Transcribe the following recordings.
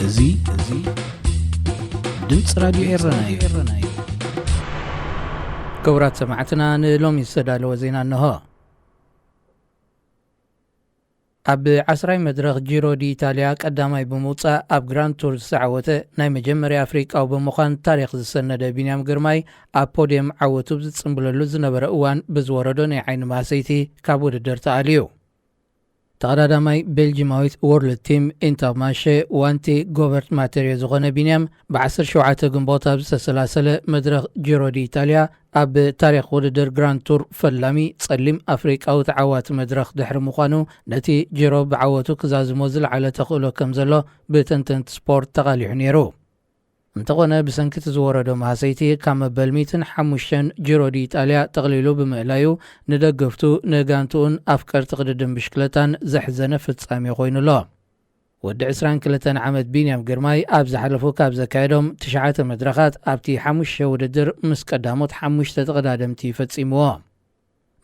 እዚ እዚ ድምፂ ራዲዮ ኤረና እዩ። ክቡራት ሰማዕትና፣ ንሎሚ ዝተዳለወ ዜና እንሆ። ኣብ ዓስራይ መድረኽ ጂሮ ዲ ኢታልያ ቀዳማይ ብምውጻእ ኣብ ግራንድ ቱር ዝተዓወተ ናይ መጀመርያ ኣፍሪቃዊ ብምዃን ታሪኽ ዝሰነደ ቢንያም ግርማይ፣ ኣብ ፖድየም ዓወቱ ዝጽምብለሉ ዝነበረ እዋን ብዝወረዶ ናይ ዓይኒ ማህሰይቲ ካብ ውድድር ተኣልዩ። ተቐዳዳማይ ቤልጂማዊት ወርልድ ቲም ኢንተርማርሼ ዋንቲ ጎበርት ማቴርዮ ዝኾነ ቢንያም፣ ብ ዓሰርተ ሸውዓተ ግንቦት ኣብ ዝተሰላሰለ መድረኽ ጂሮ ዲ ኢታልያ ኣብ ታሪኽ ውድድር ግራንድ ቱር ፈላሚ ጸሊም ኣፍሪቃዊ ተዓዋቲ መድረኽ ድሕሪ ምዃኑ፣ ነቲ ጂሮ ብዓወቱ ክዛዝሞ ዝለዓለ ተኽእሎ ከም ዘሎ ብተንተንቲ ስፖርት ተቓሊሑ ነይሩ። እንተኾነ፣ ብሰንኪ እቲ ዝወረዶ ማህሰይቲ ካብ መበል ሚእትን ሓሙሽተን ጂሮ ዲ ኢጣልያ ጠቕሊሉ ብምእላዩ፣ ንደገፍቱ፣ ንጋንትኡን ኣፍቀርቲ ቅድድም ብሽክለታን ዘሕዘነ ፍጻሜ ኮይኑ ኣሎ። ወዲ ዕስራን ክልተን ዓመት ቢንያም ግርማይ ኣብ ዝሓለፉ ካብ ዘካየዶም ትሽዓተ መድረኻት ኣብቲ ሓሙሽተ ውድድር ምስ ቀዳሞት ሓሙሽተ ተቐዳደምቲ ፈጺምዎ።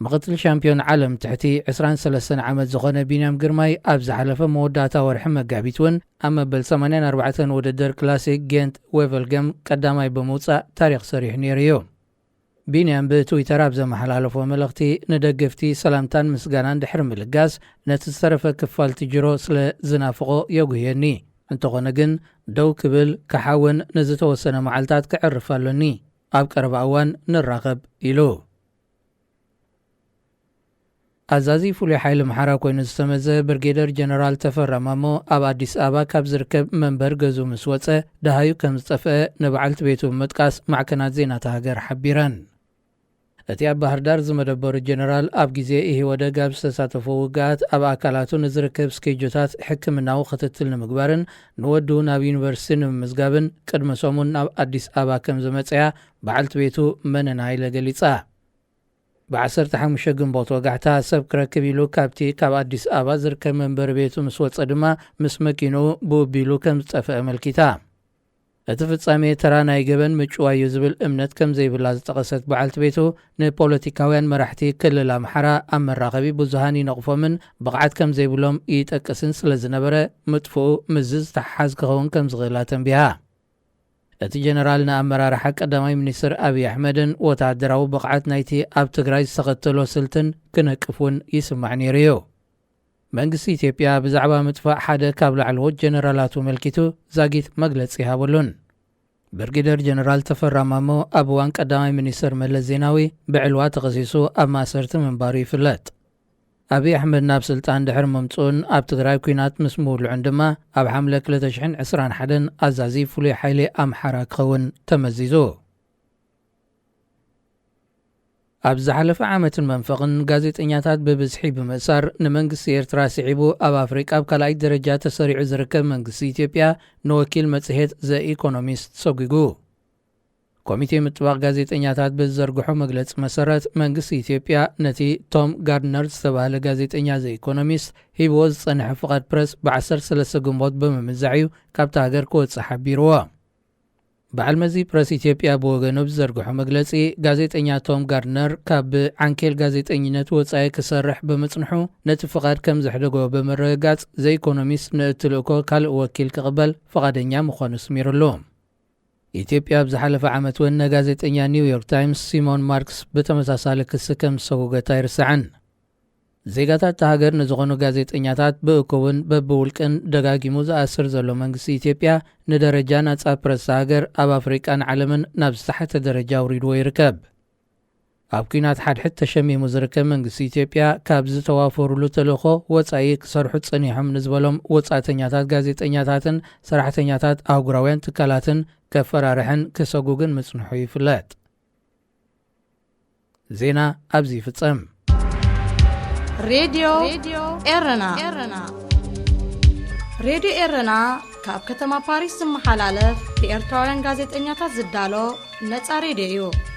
ምኽትል ሻምፒዮን ዓለም ትሕቲ ዕስራን ሰለስተን ዓመት ዝኾነ ቢንያም ግርማይ ኣብ ዝሓለፈ መወዳእታ ወርሒ መጋቢት እውን ኣብ መበል ሰማንያን ኣርባዕተን ውድድር ክላሲክ ጌንት ዌቨልገም ቀዳማይ ብምውጻእ ታሪኽ ሰሪሑ ነይሩ እዩ። ቢንያም ብትዊተር ኣብ ዘመሓላለፎ መልእኽቲ፣ ንደገፍቲ ሰላምታን ምስጋናን ድሕሪ ምልጋስ፣ ነቲ ዝተረፈ ክፋል እቲ ጅሮ ስለ ዝናፍቖ የጉህየኒ። እንተኾነ ግን፣ ደው ክብል፣ ክሓውን፣ ንዝተወሰነ መዓልታት ክዕርፍ ኣሎኒ። ኣብ ቀረባ እዋን ንራኸብ ኢሉ። ኣዛዚ ፍሉይ ሓይሊ ኣምሓራ ኮይኑ ዝተመዘ ብርጌደር ጀነራል ተፈራ ማሞ ኣብ ኣዲስ ኣበባ ካብ ዝርከብ መንበር ገዝኡ ምስ ወጸ ደሃዩ ከም ዝጠፍአ ንበዓልቲ ቤቱ ብምጥቃስ ማዕከናት ዜና እታ ሃገር ሓቢረን። እቲ ኣብ ባህር ዳር ዝመደበሩ ጀነራል ኣብ ግዜ ኢህወደግ ኣብ ዝተሳተፎ ውግኣት ኣብ ኣካላቱ ንዝርከብ ስኬጆታት ሕክምናዊ ክትትል ንምግባርን ንወዱ ናብ ዩኒቨርሲቲ ንምምዝጋብን ቅድሚ ሰሙን ናብ ኣዲስ ኣበባ ከም ዝመጸያ በዓልቲ ቤቱ መነን ሃይለ ገሊጻ። ብ ዓሰርተ ሓሙሽተ ግንቦት ወጋሕታ ሰብ ክረክብ ኢሉ ካብቲ ካብ ኣዲስ ኣበባ ዝርከብ መንበሪ ቤቱ ምስ ወጸ ድማ ምስ መኪንኡ ብኡቢሉ ከም ዝጠፍአ ኣመልኪታ። እቲ ፍጻሜ ተራ ናይ ገበን ምጭዋይ እዩ ዝብል እምነት ከም ዘይብላ ዝጠቐሰት በዓልቲ ቤቱ፣ ንፖለቲካውያን መራሕቲ ክልል ኣምሓራ ኣብ መራኸቢ ብዙሃን ይነቕፎምን ብቕዓት ከም ዘይብሎም ይጠቅስን ስለ ዝነበረ፣ ምጥፍኡ ምስዚ ዝተሓሓዝ ክኸውን ከም ዝኽእል ኣተንቢሃ። እቲ ጀነራል ንኣመራርሓ ቀዳማይ ሚኒስትር ኣብይ ኣሕመድን ወተሃደራዊ ብቕዓት ናይቲ ኣብ ትግራይ ዝተኸተሎ ስልትን ክነቅፍ እውን ይስማዕ ነይሩ እዩ። መንግስቲ ኢትዮጵያ ብዛዕባ ምጥፋእ ሓደ ካብ ላዕለዎት ጀነራላቱ ኣመልኪቱ ዛጊት መግለጺ ይሃበሉን። ብርጌደር ጀነራል ተፈራ ማሞ ኣብ እዋን ቀዳማይ ሚኒስትር መለስ ዜናዊ ብዕልዋ ተኸሲሱ ኣብ ማእሰርቲ ምንባሩ ይፍለጥ። ኣብይ ኣሕመድ ናብ ስልጣን ድሕሪ ምምጽኡን ኣብ ትግራይ ኲናት ምስ ምውልዑን ድማ ኣብ ሓምለ ክልተ ሽሕን ዕስራን ሓደን ኣዛዚ ፍሉይ ሓይሊ ኣምሓራ ክኸውን ተመዚዙ። ኣብ ዝሓለፈ ዓመትን መንፈቕን ጋዜጠኛታት ብብዝሒ ብምእሳር ንመንግስቲ ኤርትራ ስዒቡ ኣብ ኣፍሪቃ ኣብ ካልኣይ ደረጃ ተሰሪዑ ዝርከብ መንግስቲ ኢትዮጵያ ንወኪል መጽሔት ዘ ኢኮኖሚስት ሰጒጉ። ኮሚቴ ምጥባቕ ጋዜጠኛታት ብዝዘርግሖ መግለጺ መሰረት፣ መንግስቲ ኢትዮጵያ ነቲ ቶም ጋርድነር ዝተባህለ ጋዜጠኛ ዘ ኢኮኖሚስት ሂብዎ ዝጸንሐ ፍቓድ ፕረስ ብ ዓሰርተ ሰለስተ ግንቦት ብምምዛዕ እዩ ካብታ ሃገር ክወጽእ ሓቢርዎ። በዓል መዚ ፕረስ ኢትዮጵያ ብወገኑ ብዝዘርግሖ መግለጺ፣ ጋዜጠኛ ቶም ጋርድነር ካብ ዓንኬል ጋዜጠኝነት ወጻኢ ክሰርሕ ብምጽንሑ፣ ነቲ ፍቓድ ከም ዘሕደጎ ብምርግጋጽ፣ ዘ ኢኮኖሚስት ንእቲ ልእኮ ካልእ ወኪል ክቕበል ፍቓደኛ ምዃኑ ኣስሚሩሉ። ኢትዮጵያ ኣብ ዝሓለፈ ዓመት እውን ንጋዜጠኛ ኒውዮርክ ታይምስ ሲሞን ማርክስ ብተመሳሳሊ ክሲ ከም ዝሰጎገት ኣይርሳዕን። ዜጋታት እታ ሃገር ንዝኾኑ ጋዜጠኛታት ብእኩብን በብውልቅን ደጋጊሙ ዝኣስር ዘሎ መንግስቲ ኢትዮጵያ፣ ንደረጃ ናጻ ፕረስ እታ ሃገር ኣብ ኣፍሪቃን ዓለምን ናብ ዝተሓተ ደረጃ ኣውሪድዎ ይርከብ። ኣብ ኲናት ሓድሕድ ተሸሚሙ ዝርከብ መንግስቲ ኢትዮጵያ፣ ካብ ዝተዋፈሩሉ ተልእኾ ወጻኢ ክሰርሑ ጸኒሖም ንዝበሎም ወጻእተኛታት ጋዜጠኛታትን ሰራሕተኛታት ኣህጉራውያን ትካላትን ከፈራርሕን ክሰጉግን ምጽንሑ ይፍለጥ። ዜና ኣብዚ ይፍጸም። ሬድዮ ኤረና። ሬድዮ ኤረና ካብ ከተማ ፓሪስ ዝመሓላለፍ ብኤርትራውያን ጋዜጠኛታት ዝዳሎ ነጻ ሬድዮ እዩ።